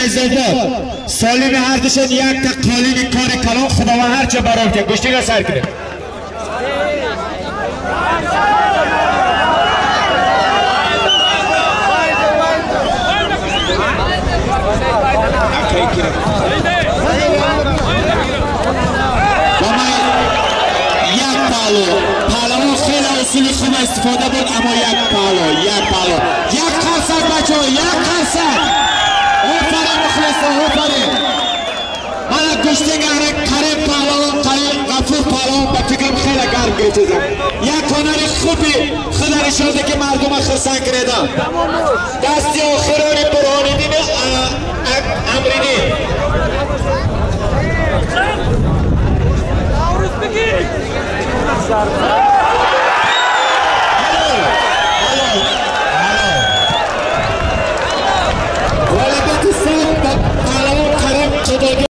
فیض‌آباد سالم هر دوشون یک تا قالین کار کلان خداوند هرچه برام که گشتی را سر کنه. یک پالو پهلوان خیلی اصول خوب استفاده بود، اما یک پالو یک پالو یک قرصک بچه ها، یک قرصک. آفرین مخلصان، آفرین. من گشتینگ کریم پهلوان، کریم غفور پهلوان به فکرم خیلی گرم گرفتم. یک هنر خوبی خود نشان ده که مردم خرسند کردن. دستی آخران برهان‌الدین امرینی. غلبت سخت به پهلوان کریم.